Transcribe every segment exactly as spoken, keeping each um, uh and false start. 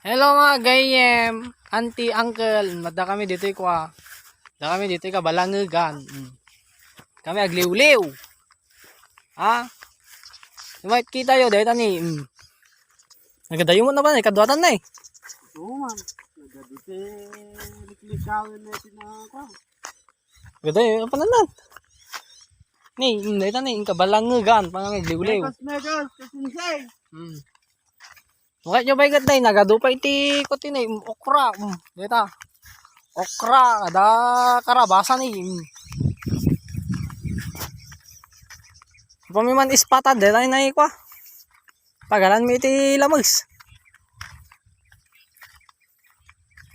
Hello mga gayem, auntie, uncle. Adda kami ditoy kua. Adda kami ditoy kabalangegan. Mm. Kami agliwliw. Ha? Makita yo, dayta ni. Mm. Nagadayo mo na ba? Ikaduatan na eh. Oo man. Nagadu ti liklikawen na iti na kua. Gada eh, apa nanan? Ni, mm, dayta ni, inka balangegan, pangangay liwliw. Megas, megas, kasinsay. Hmm. Bakit nyo ba ikat na, nagadu pa iti, kuti na, mm, okra, mm, dayta. Okra, ada karabasa ni, mm. Pamiman ispatan, dayta ni naikwa. Pagalan mi iti lames.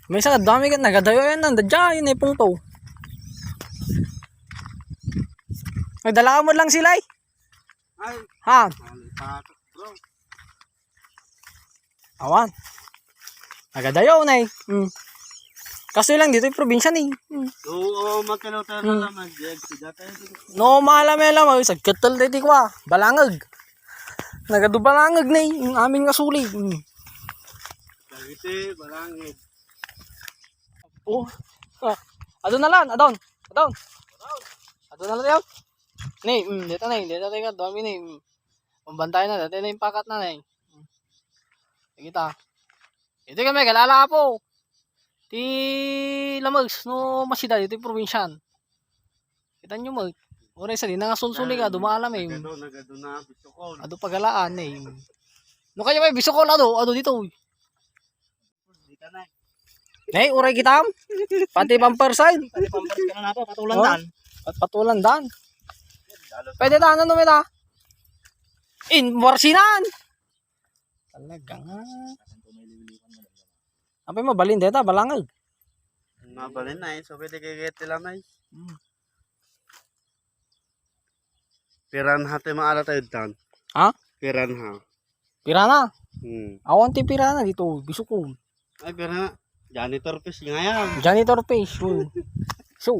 May sa dami kat nagadayo yan, nanda dyan, yun ay pungto. Nagdala mo lang sila eh. Ay, ha? Malipatok, bro. Awan. Nagadayo na eh. Hmm. Kaso lang dito yung probinsya ni. Hmm. Oo, magkano tayo Hmm. na naman, Jed? Sida tayo dito. No, mahala may alam, ay, sagkatal dito kwa. Balangag. Nagadu balangag na eh. Yung amin nga suli. Hmm. Cavite, Balangag. Oh. Ah. Adun na lang, adun. Adun. Adun na lang, yaw. Ni, mm, dito na, dito na, dito na, ni, mm. Pambantay na, dito na yung pakat na, ni. Kita. Ito kami, galala po. Ti lamegs, no, masida, ito yung probinsyan. Kita nyo mo, oras sa di na nga sulsuli ka, dumaalam eh. Nagado, nagado na, bisukol. Ado pagalaan eh. No, kaya may bisukol, ado, ado dito, uy. Nay, uray kitam? Pati bumper side? Pati bumper ka na nato, patulan Oh. dan. At patulan dan. Pwede ta, ano naman ta? In, barsinan! Talaga nga. Apay mabalin deta, balangag. Mabalin na eh, so pwede kay get tila may. Hmm. Piranha ti maala tayo dan. Ha? Piranha. Piranha? Hmm. Awan ti piranha dito, bisukon. Ay, piranha. Janitor fish nga yan. Janitor fish. Hmm. So,